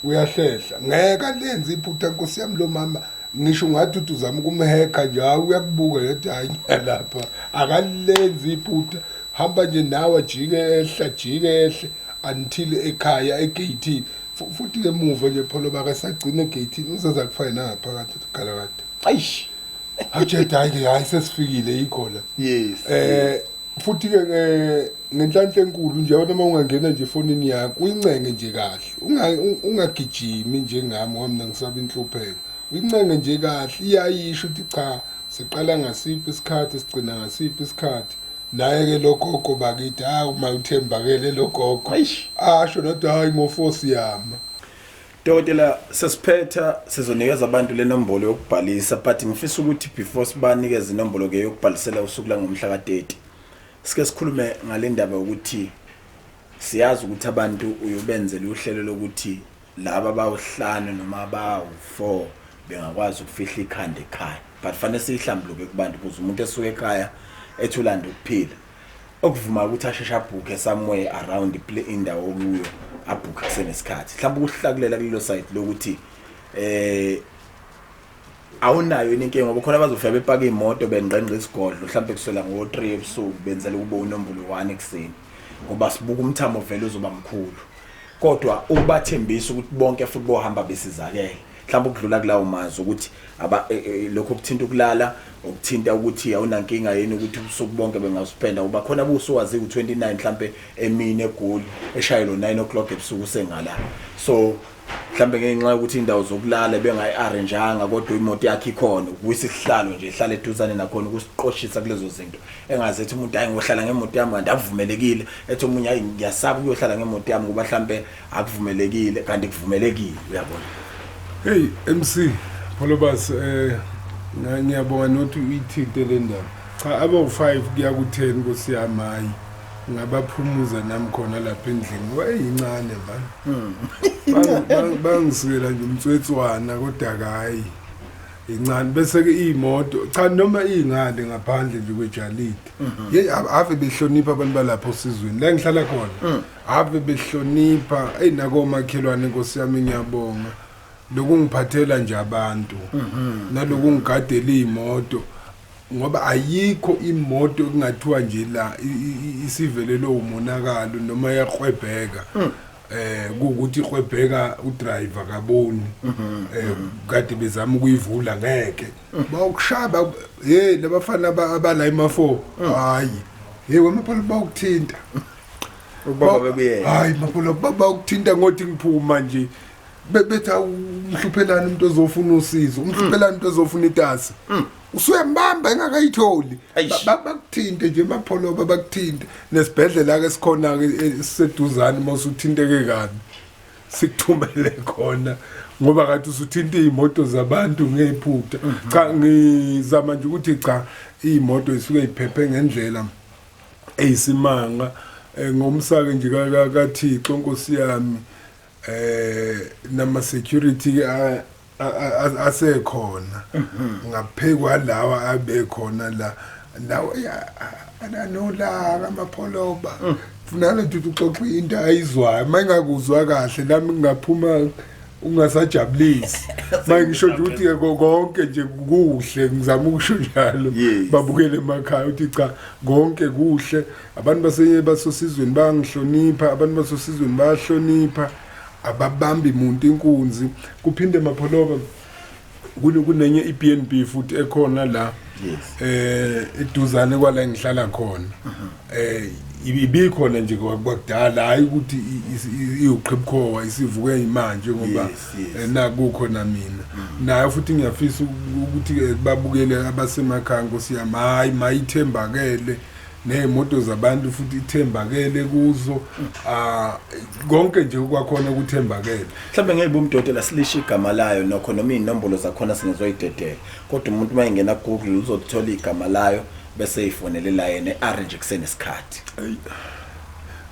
uyahlehla. Ngeke alenze iphutha Nkosi yami lo mama. Ngisho ungathi uthi uzama ukumhekha nje hayi uyakubuka yathi hayi lapha akalenzi iphutha. Hamba nje nawe ajike ehla jike ehle until ekhaya egate. Futhi ke emuva nje Pholoba akasagcina egate uzaza kufake nangaphakathi galakade. Eish. Awutshela hayi hayi sesifikile yikho la. Yes. Futhi ke ngenhlanhla enkulu nje wena uma ungangena nje efonini yakho uyincenge nje kahle. Ungagijimi njengami ngoba mina ngisaba inhlupheko. Uyincenge nje kahle iyayisho ukuthi cha Siqala ngasiphi isikhathi, sigcina ngasiphi isikhathi. Naye-ke lo gogo bakithi, hawu uma uthembakele lo gogo. Eish. Asho nothi hayi ngo-4 siyama. Dokotela, sesiphetha, sizonikeza abantu le nombolo yokubhalisa, but ngifisa ukuthi before sibanikeze inombolo ke yokubhalisela usuku langomhla ka-30, sike sikhulume ngale ndaba yokuthi siyazi ukuthi abantu uyobenzela uhlelo lokuthi laba abawu-5 noma abawu-4 bengakwazi ukufihla ikhanda ekhaya, but fanele siyihlambuluke kubantu ukuze umuntu esuke ekhaya ethi ulanda ukuphila, okuvuma ukuthi asheshe abhukhe somewhere around indawo okuyo, abhukhe kusenesikhathi, mhlawumbe ukuhlakulela kulelo side lokuthi awunayo yini inkinga, ngoba khona abazofika bepaka imoto bengqengqa isigodlo mhlawumbe kusukela ngo-3 ebusuku benzela ukuba unombolo 1 ekuseni, ngoba sibuka umthamo vele uzoba mkhulu, kodwa ukubathembisa ukuthi bonke futhi bohamba besizakele, mhlawumbe ukudlula kulawo mazwi ukuthi lokho kuthinta ukulala, ukuthinta ukuthi awunankinga yini ukuthi ubusuku bonke bengawuspenda, uba khona busuwazi u29 mhlambe emini eGoli eshayelo 9 o'clock ebusuku sengala. So mhlambe ngenxa yokuthi indawo zokulala bengayi-arrangeanga, kodwa imoto yakhe ikhona, ukuyisa isihlalo nje ihlale eduzane nakhona ukusiqoshisa kulezo zinto, engaze ethi umuntu hayi ngohlala ngemoto yami kanti akuvumelekile, ethi omunye hayi ngiyasaba ukuyohlala ngemoto yami ngoba mhlambe akuvumelekile kanti kuvumelekile, uyabona. Hey MC Pholobas, ngiyabonga nothi uyithinte le ndaba. Cha, abawu-5 kuya ku-10 Nkosi yami, hayi ngabaphumuza nami khona lapha endlini ngoba eyincane man. Bangisikela nje umtswetswana kodwa hayi incane, bese ke imoto cha noma ingane ngaphandle nje kwejalidi. Hey, ave behlonipha abantu balapho osizweni la ngihlala khona, ave behlonipha. Hey, nakomakhelwane Nkosi yami ngiyabonga lokungiphathela nje abantu nalokungigadela imoto, ngoba ayikho imoto ekungathiwa nje la isivelelwe umonakalo noma yakrwebheka, kuwukuthi ikrwebheka udriver kaboni, kade bezama ukuyivula ngeke bawukushaya. Hey, labafana abala ema-4, hayi hey wemapholo bawukuthinta. Ubaba bebuyela. Hayi mapholo bawukuthinta ngothi ngiphuma nje bethi umhluphelani umuntu ozofuna usizo, umhluphelani umuntu ozofuna itasi, usuyambamba engakayitholi. Eish. Bakuthinte nje mapholo, bakuthinte. Nesibhedlela ke sikhona ke esiseduzane, mawusuthinteke kabi sikuthumele khona, ngoba kade usuthinta iy'moto zabantu ngephutha. Cha, ngizama nje ukuthi cha, iy'moto zisuke yiphephe ngendlela eyisimanga, ngomsake nje kaThixo Nkosi yami, nama security ke asekhona ngaphekwa lawa abekhona la nawo ananolaka amapholoba. Funana nje ukuthi uxoxe into ayizwayo, mayingakuzwa kahle nami ngingaphuma ungasajabulisi. Mangisho nje ukuthi konke nje kuhle, ngizama ukusho njalo. Babukele emakhaya uthi cha, konke kuhle, abantu basosizweni bayangihlonipha, abantu basosizweni bayahlonipha, ababambi umuntu inkunzi. Kuphinde mapholoba kunenye iBNB futhi ekhona la eduzane kwala ngihlala khona, ibikhona nje kwakudala, hayi ukuthi iwuqhibukhowa isivuke manje ngoba nakukhona mina nayo futhi ngiyafisa ukuthi babukele abasemakhaya Nkosi yami, hayi mayithembakele ney'moto zabantu futhi ithembakele kuzo, konke nje kwakhona kuthembakele. Mhlawumbe ngeke umdokotela silishe igama layo nokho, noma iy'nombolo zakhona singezoyidedela, kodwa umuntu uma engena Google uzothola igama layo bese eyifonelela yena e-arrange kusenesikhathi.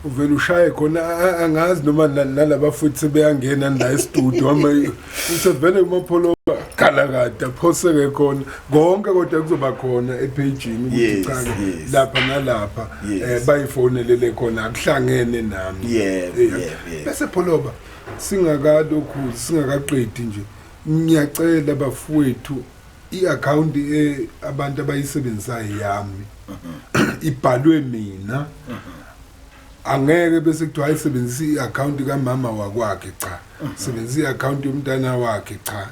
Uvele ushaye khona, angazi noma nalaba futhi sebeyangena la e-studio, noma usevele umapholo kala kade aphoseke khona konke, kodwa kuzoba khona ephejini ukuthi cha ke lapha nalapha bayifonelele khona, akuhlangene nami. Yebo. Bese pholoba singakalokhu singakaqedi nje, ngiyacela bafowethu, i-account abantu abayisebenzisayo yami ibhalwe mina, angeke bese kuthiwa ayisebenzisa i-account kamama wakwakhe, cha, sebenzisa i-account yomntana wakhe, cha,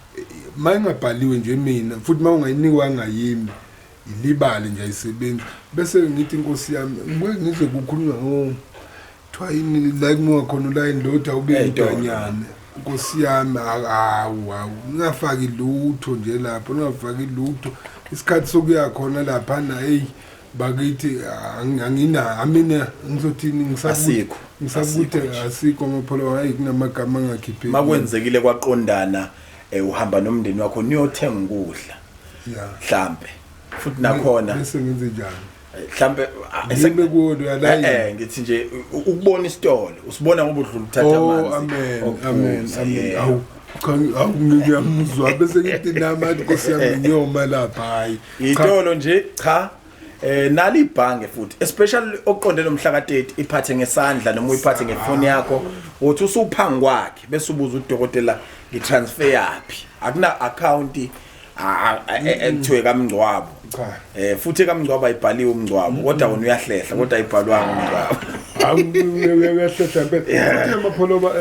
mayingabhaliwe nje mina futhi mawungayinikwanga yimi ilibale nje, ayisebenzi. Bese ngithi inkosi yami, ngike ngizwe kukhulunywa ngo kuthiwa yini la kumuka khona ulayini lo, uthi awube Ey'tolo. idanyane. Nkosi yami, awu awu, ningafaki lutho nje lapho, ningafaki lutho. Isikhathi sokuya khona laphana, hey bakithi, angina amina, ngizothini, ngisakuthi Asikho. ngisakuthi Asikho nje. Asikho amapholo, hayi, kunamagama angakhipheki. Makwenzekile kwaqondana, uhamba nomndeni wakho niyothenga ukudla, mhlambe futhi nakhona bese ngenze njani? Mhlambe Ngime kuwo loya layini. Ngithi nje ukubona isitolo usibona ngoba udlula uthatha Oh, amanzi amen, okuphuza, amen, amen. yeah. Awu cha, awu, ngiyamuzwa bese ngithi nami athi Nkosi yami, ngiyoma lapha, hayi cha. Itolo nje cha, nali ibhange futhi, especially oqonde nomhla ka30, iphathe ngesandla noma uyiphathe ngefoni yakho, uthi usuphangi kwakhe bese ubuza udokotela, ngitransfer yapi? Akuna account ekuthiwe kamngcwabo. Cha. Futhi kamngcwabo ayibhaliwe umngcwabo, kodwa wena uyahlehla kodwa ayibhalwanga umngcwabo. Hawu, uyahlehla impela futhi amapholoba.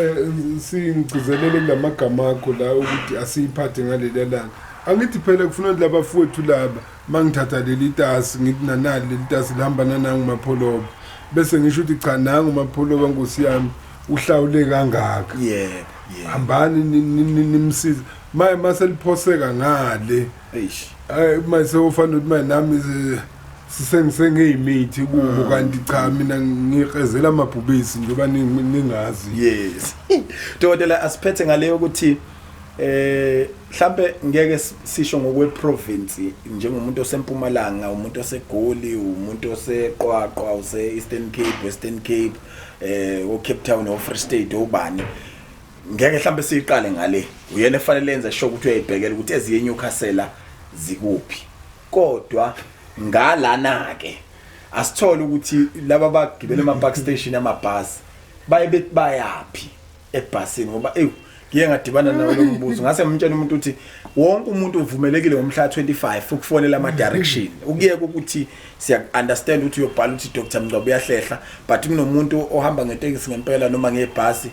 Singigcizelele kulamagama akho la ukuthi asiyiphathe ngaleli langa. Angithi phela kufuna ukuthi labafowethu laba, mangithatha leli tasi ngithi nanali leli tasi lihamba nanangu mapholoba, bese ngisho ukuthi cha, nangu mapholoba, nkosi yami, uhlawule kangaka. Yebo yebo. Hambani nimsize maye maseliphoseka ngale. Eish. Hayi, manje sewufana ukuthi manje nami sisengiyimithi kubo, kanti cha, mina ngikrezela amabhubesi njengoba ningazi. Yes dokotela, asiphethe ngaleyo ukuthi mhlambe ngeke sisho ngokwe province, njengomuntu osempumalanga, umuntu oseGoli, umuntu oseQwaqwa, use Eastern Cape, Western Cape, o Cape Town, o Free State, obani, ngeke mhlambe siyiqale ngale. Uyena efanele enze sure ukuthi uyayibhekela ukuthi eziye Newcastle zikuphi, kodwa ngalana ke asithole ukuthi laba bagibela ema park station amabhasi baye bethi bayapi ebhasini, ngoba ew ngiye ngadibana nawo lo mbuzo, ngase ngimtshela umuntu ukuthi wonke umuntu uvumelekile ngomhla 25 ukufonela ama direction, ukuyeka ukuthi siya understand ukuthi uyobhala ukuthi Dr Mngcwabo uyahlehla, but kunomuntu ohamba ngetekisi ngempela noma ngebhasi,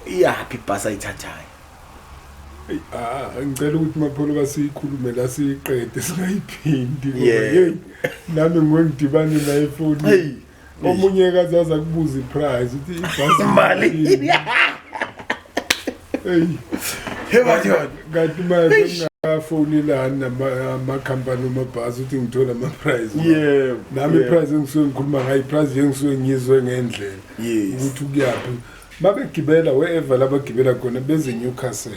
iyaphi ibhasi ayithathayo? Eyi, ah, ngicela ukuthi mapholo basiyikhulume la siyiqede, singayiphindi ngoba hey, nami ngongidibane naye efonini. Hey. Omunye kaze aza kubuza iprice uthi ibhasi Imali. Hey. Hey madoda. Kanti manje ngingafonelani namakhampani amabhasi ukuthi ngithole ama-price? Nami iprice engisuke ngikhuluma ngayo, iprice nje engisuke ngiyizwe ngendlela ukuthi ukuyaphi. Mabegibela wherever labagibela khona, beze Newcastle.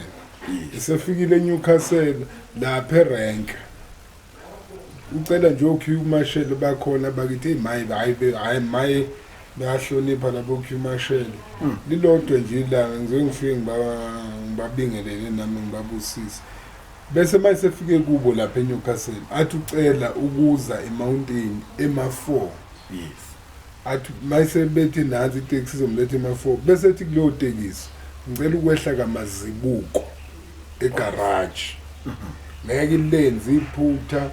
Esefikile eNewcastle lapha erank, ucela nje o-queue marshal bakhona bakithi. Hey maye, hayi hayi maye, bayahlonipha labo queue marshal. Lilodwa nje ilanga ngizoke ngifike ngibabingelele nami ngibabusise. Bese mayesefike kubo lapha eNewcastle, athi ucela ukuza emountain ema-4. Athi mayisebethi nansi iteksi izomletha ema-4, bese ethi kuleyo tekisi, ngicela ukwehla kamazibuko egaraji. Ngeke ilenze iphutha,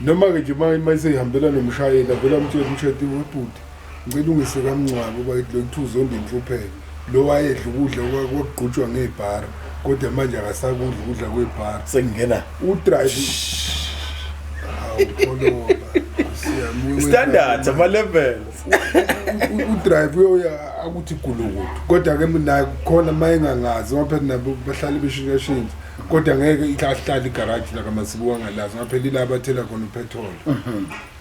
noma-ke nje mayiseyihambela nomshayeli, avele amtshele umshayeli, webhuti, ngicela ungise kamngcwabo bakithi, lo kuthiwa uzonda inhlupheko, lo wayedla ukudla kwakugqutshwa ngebhara, kodwa manje akasakudla ukudla kwebhara. Sekungena udrive, hawu pholoba. Standards, ama levels. Udrive uyoya akuthi gulukudu, kodwa-ke mina khona uma engangazi, ngoba phela nabo bahlale beshintshashintsha, kodwa ngeke ahlale igaraji lakamasibuka angalazi, ngoba phela ila abathela khona upetrol,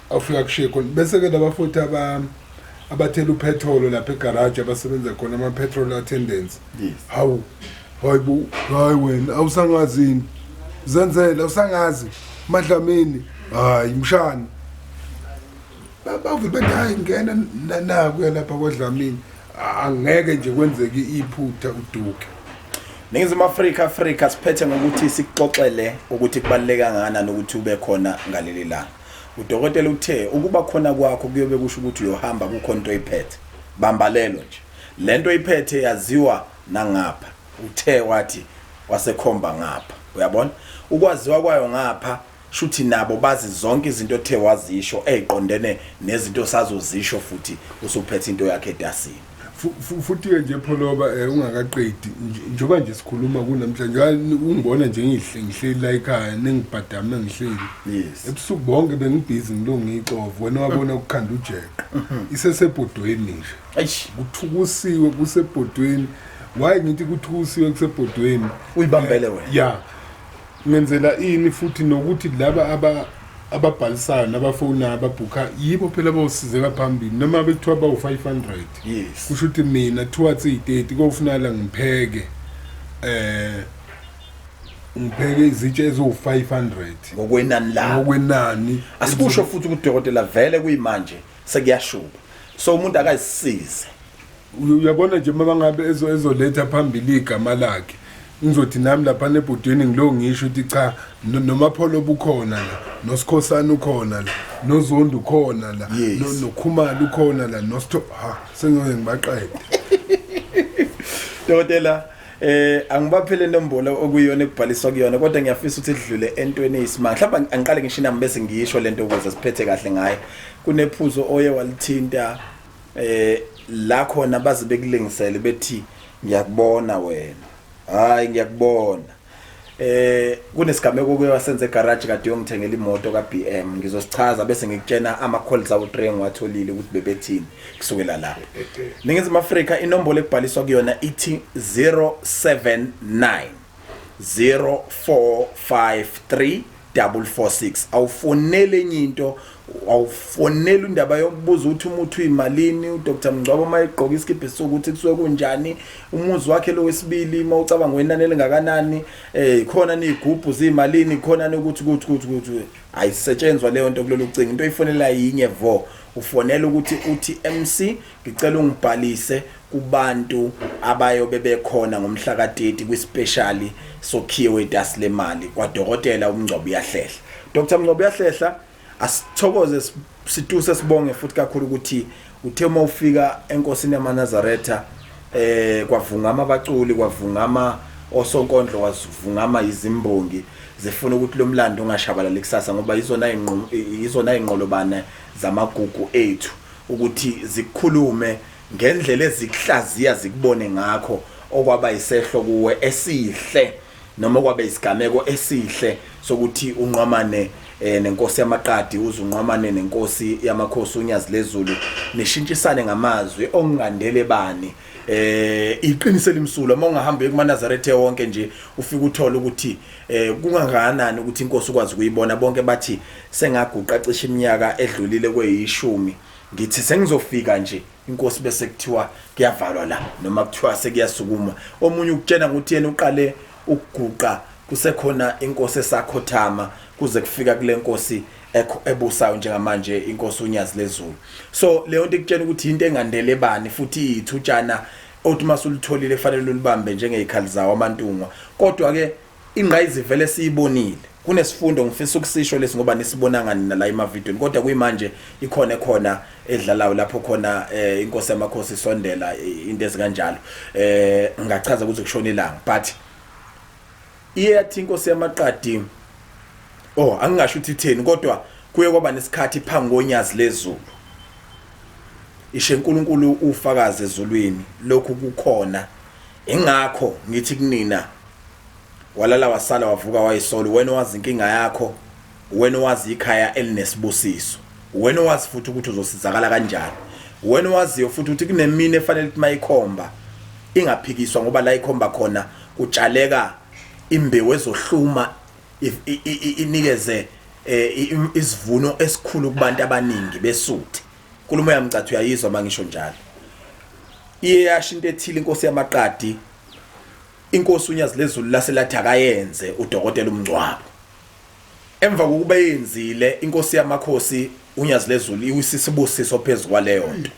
awufika kushiye khona. Bese-ke laba futhi abathela upetrol lapha egaraji, abasebenza khona, ama-petrol attendants, hawu, hayi bo, hayi wena, awusangazini zenzele, awusangazi madlamini, hayi mshana, bavele bathi hayi, ngena nakuya lapha kwadlamini, angeke nje kwenzeke iphutha uduke. Ningizimu Afrika, Afrika, siphethe ngokuthi sikuxoxele ukuthi kubaluleke kangakanani ukuthi ube khona ngaleli langa. Udokotela uthe ukuba khona kwakho kuyobe kusho ukuthi uyohamba kukhona into oyiphethe. Bambalelo nje. Lento oyiphethe yaziwa nangapha. Uthe wathi wasekhomba ngapha. Uyabona? Ukwaziwa kwayo ngapha shuthi nabo bazi zonke izinto othe wazisho eziqondene nezinto osazozisho, futhi usuphethe into yakhe etasini. Futhi-ke nje Pholoba, ungakaqedi, njengoba nje sikhuluma kunamhlanje, ungibona nje ngihle ngihleli la ekhaya, ningibhadame ngihleli. Ebusuku bonke bengibhizi ngilunga ixovo, wena wabona ukukhanda ujeqe. Isesebhodweni nje. Eish. Kuthukusiwe, kusebhodweni. Why ngithi kuthusiwe kusebhodweni? Uyibambele wena. Ya, ngenzela ini futhi nokuthi laba ababhalisayo nabafonayo ababhukha yibo phela abawusizeka phambili, noma bekuthiwa bawu-500. Kusho ukuthi mina towards iyi-30 kofunala ngipheke ngipheke izitsha eziwu-500 ngokwenani la, ngokwenani. Asikusho futhi ukuthi dokotela vele kuyimanje sekuyashuba, so umuntu akazisize. Uyabona nje uma ngabe ezoletha phambili igama lakhe, ngizothi nami lapha ebhodweni ngilo ngisho ukuthi cha, noMapholo bukhona la, noSikhosana ukhona la, noZondo ukhona la, noKhumalo ukhona la, noSitho, ha, sengiyoze ngibaqede. Dokotela, angibaphele inombolo okuyiyona ekubhaliswa kuyona, kodwa ngiyafisa ukuthi idlule entweni eyisimanga. Mhlawumbe angiqale ngisho inamba bese ngisho lento ukuze siphethe kahle ngayo. Kunephuzo oye walithinta la khona baze bekulingisele bethi ngiyakubona wena, hayi ngiyakubona. Kunesigameko kuye wasenza egarage kade yongithengela imoto ka BM, ngizosichaza bese ngikutshena ama calls awu 3 ngiwatholile ukuthi bebethini kusukela lapho. Ningizimu Afrika inombolo ekubhaliswa kuyona ithi 079 0453 446. Awufonele enye into, awufonele indaba yokubuza ukuthi umuthi uyimalini, uDr Mngcwabo uma egqoka isikibha sokuthi kusuke kunjani, umuzi wakhe lo wesibili uma ucabanga wenani elingakanani, khona nizigubhu ziyimalini, khona ukuthi ukuthi ukuthi ukuthi ayisetshenzwa leyo nto kulolu cingo. Into oyifonela yinye vo, ufonela ukuthi uthi MC ngicela ungibhalise kubantu abayobe bekhona ngomhla ka-30 kwispecial sokhiye wetasi lemali kwadokotela uMngcwabo uyahlehla. Dr Mngcwabo uyahlehla, asithokoze situse sibonge futhi kakhulu ukuthi uthe uma ufika enkosini yamaNazaretha kwavungama abaculi, kwavungama osonkondlo, kwavungama izimbongi zifuna ukuthi lo mlando ungashabalali kusasa, ngoba izona inqolobane zamagugu ethu ukuthi zikukhulume ngendlela ezikuhlaziya zikubone ngakho okwaba isehlo kuwe esihle noma okwabe isigameko esihle sokuthi unqwamane nenkosi yamaqadi, uze unqwamane nenkosi yamakhosi uNyazi lezulu, nishintshisane ngamazwi ongandele bani. Iqiniso elimsulwa uma ungahamba uye kumaNazaretha wonke nje ufike uthole ukuthi kungakanani ukuthi inkosi ukwazi ukuyibona. Bonke bathi sengaguqa cishe iminyaka edlulile kweyishumi, ngithi sengizofika nje inkosi bese kuthiwa kuyavalwa la, noma kuthiwa sekuyasukuma. Omunye ukutshena ukuthi yena uqale ukuguqa kusekhona inkosi esakhothama kuze kufika kule nkosi ebusayo njengamanje, inkosi uNyazi lezulu. So leyo nto ikutshena ukuthi into engandele bani futhi iyithutshana othi masulitholile fanele ulibambe njengezikhali zawo amantungwa. Kodwa ke ingqayizivele siyibonile, kunesifundo ngifisa ukusisho lesi ngoba nisibonanga nina la emavidweni, kodwa kuyimanje ikhona ekhona edlalayo lapho khona inkosi yamakhosi isondela, into ezikanjalo, ngachaza ukuthi kushona ilanga, but iye yathi inkosi yamaqadi, oh angingasho ukuthi itheni, kodwa kuye kwaba nesikhathi phambi konyazi lezulu ishe uNkulunkulu ufakaze ezulwini lokhu kukhona. Ingakho ngithi kunina, walala wasala wavuka wayisola, wena owazi inkinga yakho, wena owazi ikhaya elinesibusiso, wena owazi futhi ukuthi uzosizakala kanjani, wena owaziyo futhi ukuthi kunemini efanele ukuthi mayikhomba ingaphikiswa, ngoba la ikhomba khona kutshaleka imbewu ezohluma inikeze isivuno esikhulu kubantu abaningi besuthe. Inkulumo yami cathi uyayizwa mangisho njalo. Iye yasho into ethile inkosi yamaqadi, inkosi uNyazi lezulu laselathi akayenze udokotela uMngcwabo. Emva kokuba yenzile inkosi yamakhosi uNyazi lezulu iwisisibusiso phezulu kwaleyo nto.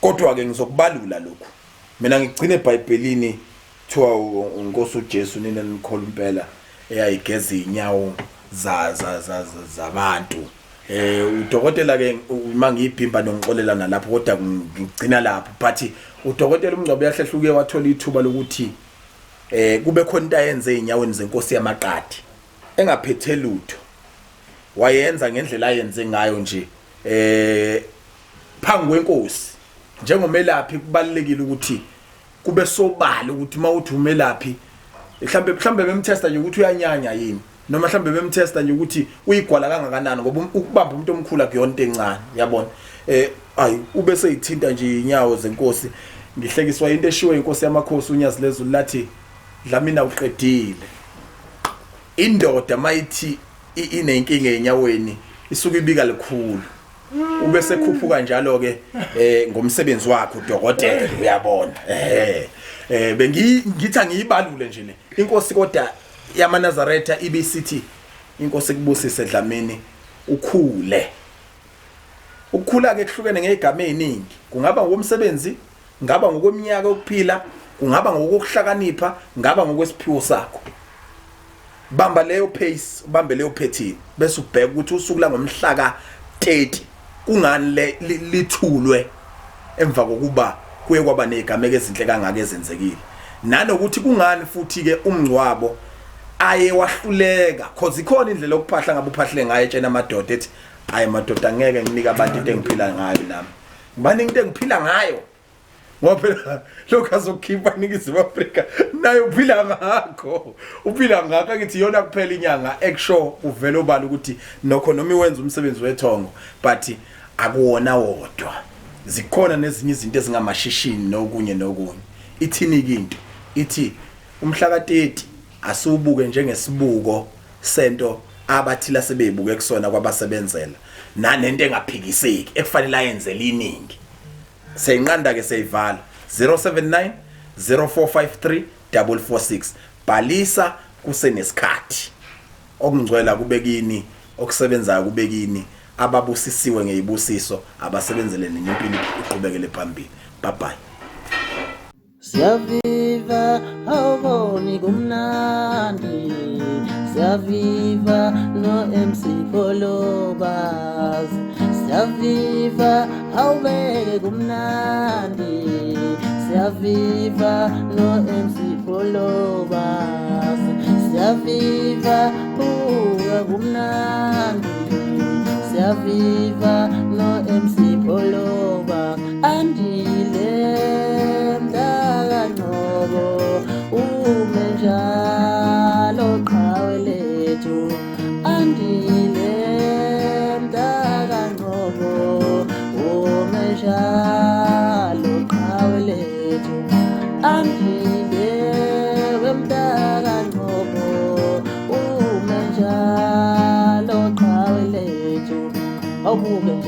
Kodwa ke ngizokubalula lokhu, mina ngigcine eBhayibhelini kuthiwa inkosi uJesu nina nikholwa impela eyayigeza inyawo zabantu. Udokotela ke uma ngiyibhimba nongixolela nalapho, kodwa ngigcina lapho. But udokotela uMngcwabo uyahlehluke wathola ithuba lokuthi kube khona into ayenze einyaweni zenkosi yamaqadi engaphethe lutho, wayenza ngendlela ayenze ngayo nje phambi kwenkosi. Njengomelaphi kubalekile ukuthi kube sobala ukuthi mawuthi umelaphi mhlambe bemtesta nje ukuthi uyanyanya yini, noma mhlambe bemtesta nje ukuthi uyigwala kangakanani, ngoba ukubamba umuntu omkhulu akuyona into encane, uyabona. Ayi ube seyithinta nje inyawo zenkosi. Ngihlekiswa into eshiwo inkosi yamakhosi uNyazi lezulu lathi Dlamini awuqedile. Indoda mayithi inenkinga enyaweni isuke ibika likhulu. Ube sekhuphuka njalo ke ngomsebenzi wakhe udokotela uyabona. Bengithi angiyibalule nje le. Inkosi kodwa yamaNazaretha ibisithi inkosi kubusise Dlamini ukhule. Ukukhula ke kuhlukene ngezigaba eziningi. Kungaba ngokomsebenzi, ngaba ngokweminyaka yokuphila, kungaba ngokokuhlakanipha, ngaba ngokwesiphiwo sakho. Bamba leyo pace, ubambe leyo pattern bese ubheka ukuthi usuku la ngomhla ka 30 kungani le lithulwe emva kokuba kuye kwaba nezigameko ezinhle kangaka ezenzekile. Nanokuthi kungani futhi ke umngcwabo aye wahluleka cause ikhona indlela yokuphahla ngabe uphahle ngayo etshena amadoda ethi hayi madoda ngeke nginike abantu into engiphila ngayo nami. Ngibaningi into engiphila ngayo. Ngoba phela lokhu azokhipha iNingizimu Afrika naye uphila ngakho. Uphila ngakho ngithi iyona kuphela inyanga ekusho uvela obala ukuthi nokho noma iwenza umsebenzi wethongo but akuwona wodwa. Zikhona nezinye izinto ezingamashishini nokunye nokunye. Ithini ke into? Ithi umhla ka-30 asiwubuke njengesibuko sento abathila sebeyibuke kusona kwabasebenzela nanento engaphikiseki ekufanele ayenzele iningi. Seyinqanda ke seyivala 079 0453 446 bhalisa kusenesikhathi. Okungcwela kube kini, okusebenzayo kube kini, ababusisiwe ngezibusiso abasebenzele nina impilo iqhubekele phambili. Bye bye. Siyaviva awuboni kumnandi, siyaviva no MC Pholobas, siyaviva awubeke kumnandi, siyaviva no MC Pholobas, siyaviva buka kumnandi, siyaviva no MC Pholoba, Andile mntakaNgcobo, ume njalo qhawe lethu, Andile mntakaNgcobo, ume njalo qhawe lethu, Andile wemntakaNgcobo, ume njalo qhawe lethu, awubuke.